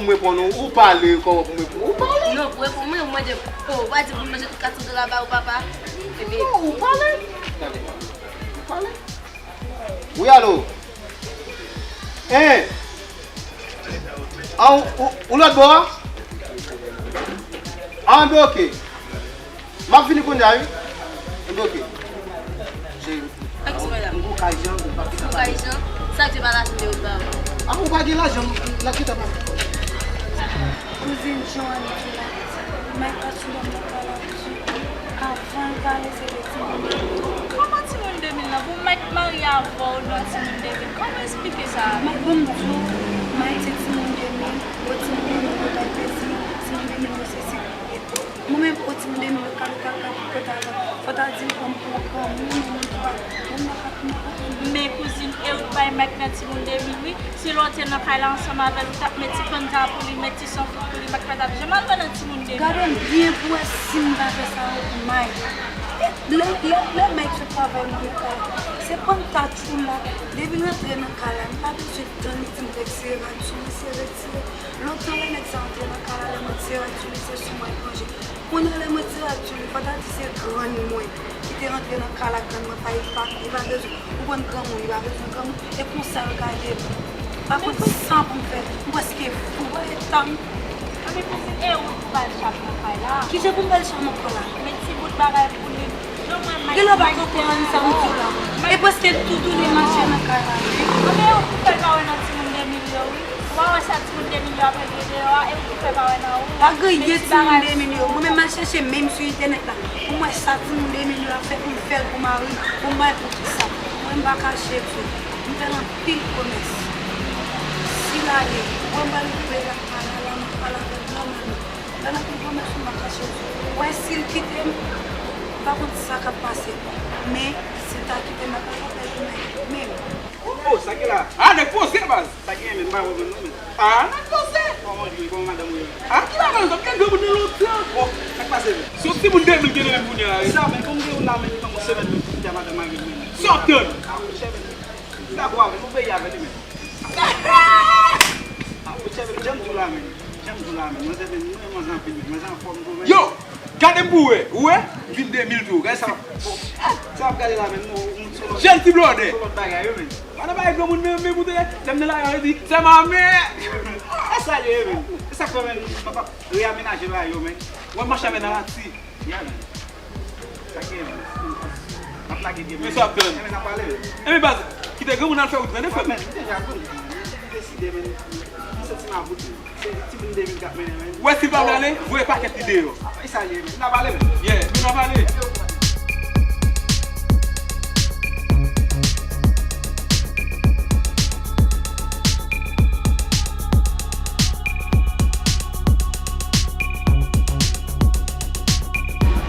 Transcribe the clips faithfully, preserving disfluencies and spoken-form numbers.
Mwen pou nou, ou pale, kòman pou mwen pou ou pale? Non, pou reponn mwen, ou mande, oh, ou pa di pou manje tout kat san dola ba ou papa? Ebyen, oh, ou pale? Gade, ou pale? Wi, alo? Hein? An, ou, ou lòt bò a? An, ben, oke. M ap vini kounye a, wi. Ebyen, oke. Cheri, m gon kay Jan, m pa gen kay Jan. Sa k fè pa lajan de yo ba ou? A, ou pa gen lajan, m la kite pa. Kouzin Joanne di la, Mike pa sou dòmi nan kay la toujou. Avan l pale, se te timoun de mil. Kòman timoun de mil nan? Pou Mike marye avè w, nan timoun de mil. Kòman esplike sa? Mike, bon, m di w, Mike se timoun de mil, gwo timoun de mil yo bay plezi, timoun de mil yo se si. Mwen menm, o timoun de mil yo, kalkal, kalkal, fò ta di l ban m pou yon granmoun, yon moun ki pa, moun nan pa pou mwen. Men kouzin, e ou t bay Mike nan timoun de mil, wi. Si lè w te nan kay la ansanm avè l, ou t ap met ti panta pou li, met ti sanfou pou li, Mike pa t ap janm al wè nan timoun de mil. Gade m byen pou wè si m pa fè sa pou Mike. E lè, lè, lè Mike sot travay mwen nan kay la, se panta tchoul la. Depi l rantre nan kay la, m pa bezwen tann li di m retire rad sou mwen, se retire. Lontan lè nèg sa antre nan kay la, lè mwen tire rad sou li, se sou mwen l plonje. Kounye a lè mwen tire rad sou li, fò ta di se grann mwen ki te rantre nan kay la, grann mwen pa, li pa, li pa bezwen, ou konn granmoun, li pa bezwen granmoun, e konsa l gade m. M pa konn sa pou m fè, m prèske fou, wè eta m. Anben kouzin, e ou pou ba l chap nan kay la? Kijan pou m ba l chap nan kay la? Men ti bout bagay pou li. Genlè w pa konprann sa m di w la. E prèske l tou tounen mache nan kay la, wi. Anben, ou pou fè l pa wè nan timoun de mil yo, wi. Ou pa wè sa timoun de mil yo ap regle deyò a, e ou pou fè pa wè nan ou. Pa genyen timoun de mil yo. Mwen menm m al chèche menm sou entènèt la. Pou m wè sa timoun de mil yo ap fè, pou m fè l pou mari m, pou m bay pou kisa. Mwen m pa kache di w. M fè l anpil pwomès. Si l ale, mwen m pral retire l ak kay la, la m ap pale avè l nòmalman. Pandan ke granmèt sou m ap chache, wè si l kite m, m pa konn sa k ap pase. Men, si l ta kite m, m pa t ap fè l menm. Oh, oh, sa gen la? Ah, nèg poze, baz. Sa gen, men, m pa konprann non, men. Ah, nèg poze. Kòman w ye? Kòman madanm ou ye? Ah, ki bagay sa? M gen granmoun nan lontan. Oh, sa k pase, men? Se yon timoun de mil gen nan men m kounye a, wi. Sa, men, kòm gen yon la, men, li ban m yon semèn, men, pou kite a madanm mari m, men. Sa w ap tann? Ah, monchè, men. Li dakò avè m, nou peye avè li, men. Ah, monchè, men, jan m di w la, men. Jan m di w la, men. Manzè, men, nou renmen manzè anpil, men. Manzè anfòm tou, men. Yo! Gade m pou wè. Ou wè? M vin de mil tou. Gade sa. Sa w ap gade la, men, nou, nou sou lòt, jèn ti blòdè, sou lòt bagay, wi, men. Pa nan bagay granmoun, men, men, koute, lè m nan lari a, yo di, sè mamè! E sa l ye, men. E sa k fè, men, m ap reyamenaje bagay yo, men. Wè, m mache avè Nalati. Ya, men. Sa k gen, men. M ap lage gen, men. Men sa w ap tann? Enben, n ap pale, men. Enben, baz, kite granmoun al fè wout, tande, frè m. Men, m deja konn, men. M deside, men. M santi m about, men. Se timoun de mil k ap mennen, men. Wè, si l pa vle ale, voye pakèt li deyò. E sa l ye, men. N ap pale, men. Yeah, nou n ap pale.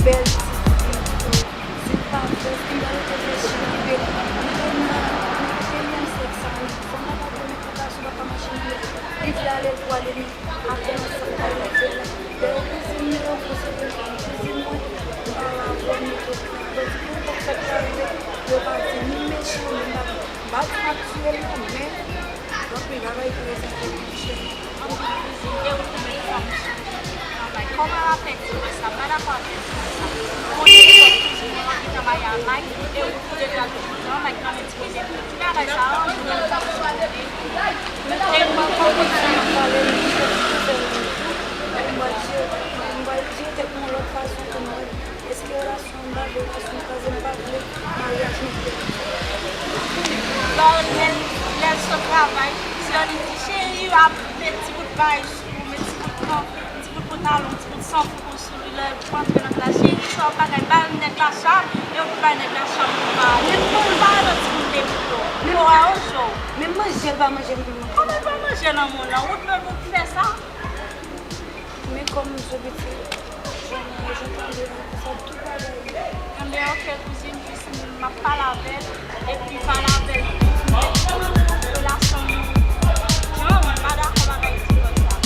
Bèl ti fi tou. Si l pa vle, si m ta rete reflechi anpil, m te nan, m te nan sèks sa wi. Fò m ta pa pran replikasyon papa machin yo. Li vle ale, l pou ale, men apre nan sa k ta rive la. Lè yo kouzin mwen, yo kouzin mwen, kouzin mwen, m pale avè w, m mete w nan bandi. Pou kòk sa k ta rive, yo pa di ni m mechan, ni m pa, m pa di m ap tiye l non, men, anpil bagay ki rezève pou chè. Anpil kouzin, e ou ki met fanm sou travay. Kòman w ap fè di mwen sa? M pa dakò avè di mwen sa. Kote w sot kouzin mwen, ou gentan marye a Mike, e ou tou de gade kouzin an, Mike nan men ti bebe. Ki bagay sa a? Ou met fanm sou kote. E mwen kòm kouzin mwen pale, mwen fè l menm jan. Mwen di, mwen di tèt mwen yon lòt fason pou mwen. Èske relasyon m pa vle, relasyon m kraze, m pa vle maryaj nou fè. Ba lè, lè l sot travay, sè li di, cheri, ap met ti bout bagay sou ou, met ti bout kan, ti bout pantalon, ti bout sanfou sou li, lè pou antre nan klas, cheri, sa w bagay, ba nèg la cham, e w pou bay nèg la cham pou mari w, pa nan timoun de mil yo. Kò a yo cho. Menm manje l pa manje m pou mwen. Kòman l pa manje nan moun nan? Ou t menm ou t fè sa? Men kòm m sou pitit, jan mwen, jan tande, sa tout bagay. Enben, oke, kouzin, jis m ap pale avè l, epi pale avè l pou m mete relasyon nou jan, m pa dakò bagay ti kòd sa.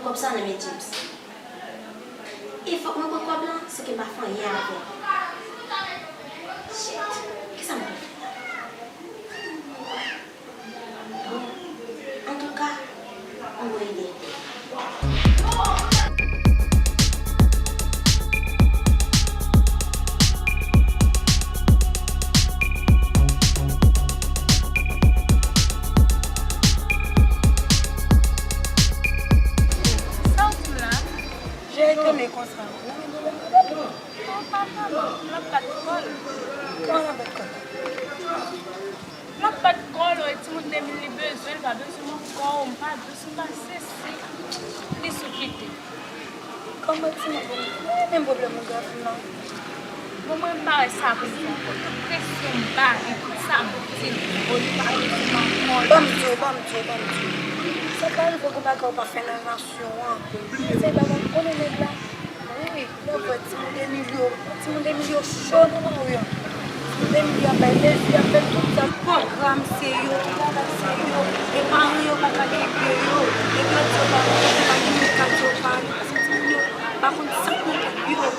Kòb sa nan men James. E fòk mwen pran kòb lan, se ke m pa fè anyen avè l. Shit! Kisa m pral fè? Bon, antouka, m gon ide. Sa w di m la? Jere tande konsa. Ou pa tande, l ap bat kò l. Kòman l ap bat kò l? L ap bat kò l, wi, timoun de mil li bezwen, li pa bezwen m ankò, m pa dous, m pa sesi. Li sou kite. Kòman timoun bon, men pwoblèm ou grav nan. Bon, mwen m pa wè sa pou m fè ankò. Tout presyon m ba li, tout sa m di l, bon, li pa bezwen m ankò. Ban m di w, ban m di w, ban m di w. Sa ka rive gon bagay ou pa fè nan relasyon an. Se bagay m konnen nèg la. Wi, lè w wè timoun Emilio, timoun Emilio cho nan lari an. Timoun Emilio ap bay lezi, ap fè tout sa. Pwogram se yo, tout bagay se yo. E paran yo pa ka kenbe yo. Depi yo di yo pa vle, yo pa gen moun ka di yo pa ale, paske timoun yo pa konn sa k nan tèt yo.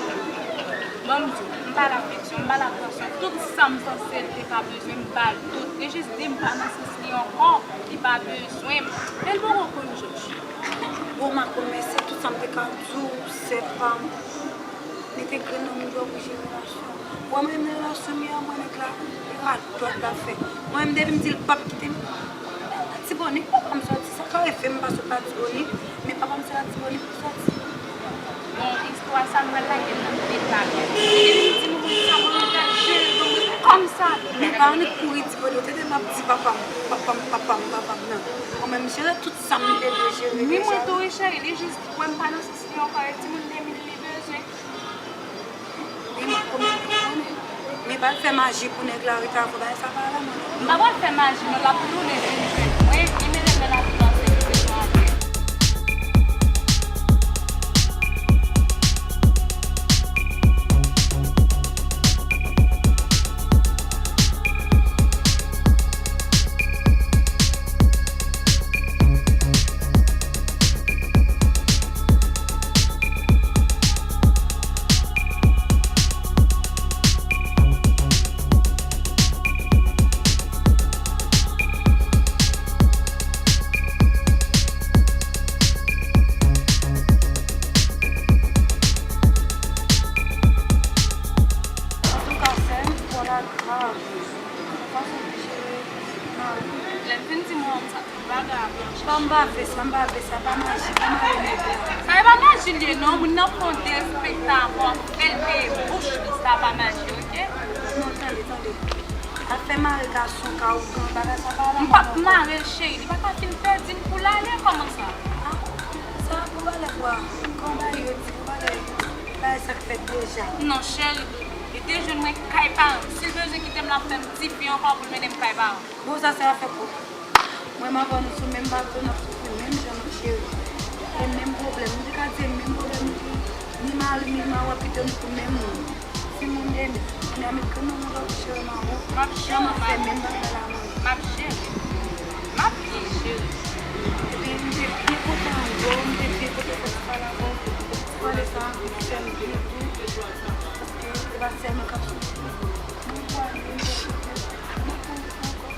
Ban m di w, m ba l afeksyon, m ba l atansyon, tout sa m panse l te ka bezwen, m ba l tout. Li jis di m pa nan sans li ankò, li pa bezwen m. Men l poko konn Jòj. Bon, m a konmèse tout sa m te ka di w, sè pa m. Mete grenn nan moun yo pou jere relasyon. Ou wè mwen menm nan relasyon m ye a, mwen nèg la, e radòt l ap fè. Mwen menm depi m di l p ap kite m, Latibonit papa m sòti. Sa ka rive m pa sot Latibonit, men papa m se Latibonit m sòti. Bon, istwa sa m pral lage l nan pye pal. Depi m di nou konn sa, mwen pral jere l ban mwen kòm sa. Men pa annik kouri di, bon, yo te di m ap di papa m, papa m, papa m, papa m nan. Mwen menm jere tout sa m te dwe jere deja. Wi, mwen tou wi, cheri, li jis wè m pa nan sans li ankò, e timoun de mil li bezwen. Li mal konbyen moun konnen. Men pa al fè maji pou nèg la rete avè w, bagay sa pa la mwen non. M pa pral fè maji non, l ap tounen vin jwenn mwen, li mele men l ap panse ki se jan avè. Antouka, sè m, twò la grav. Fason pou jere mari. Lè m fin di mwen sa, tout bagay ap mache. Ban m bave sa, m bave sa, pa maji, pa mare nèg la. Sa e pa maji l ye non, moun nan fè yon derespektan ankò, fè l peye bouch li, sa pa maji, oke? Non, tande, tande. Afè mare gason ka ougan, bagay sa pa la. M p ap mare l, cheri, li pa ka fin pèdi m pou l ale, kòman sa? Ah, sa pou bagay la, kòman bagay yo di, pou bagay, bagay sa k fèt deja. Non, cheri, li te jwenn mwen kay paran m. Si l bezwen kite m, l ap fè m tifi ankò pou l mennen m kay paran m. Bon, sa se afè kòb. Mwen m avè w nou sou menm bato, n ap soufri menm jan, non, cheri. E menm pwoblèm. Nou te ka di e menm pwoblèm nou gen. Ni mari, ni mawo ap kite nou pou menm moun. Timoun de mil. Kounye a met grenn nan moun lòt cheri mawo. M ap jere w, m ap fè menm bagay la mwen. M ap jere. M ap byen jere. Epi m te byen kontan avè w, m te byen kontan fè ti pale avè w. Ti pale sa a fè m byen tou. Paske se pa sèl mwen k ap soufri. Mwen pwale, m te soufri. Mwen kontan ankò.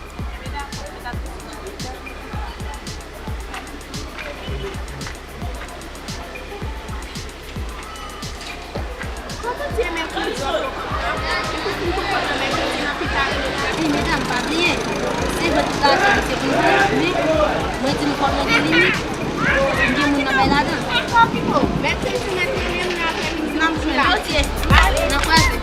Wi, medam, pa bliye, se vre tout lajan se pou nou, men mwen di nou fòk nou gen limit. M gen moun nan bay ladan. N ap jwenn, ok. N ap kwaze.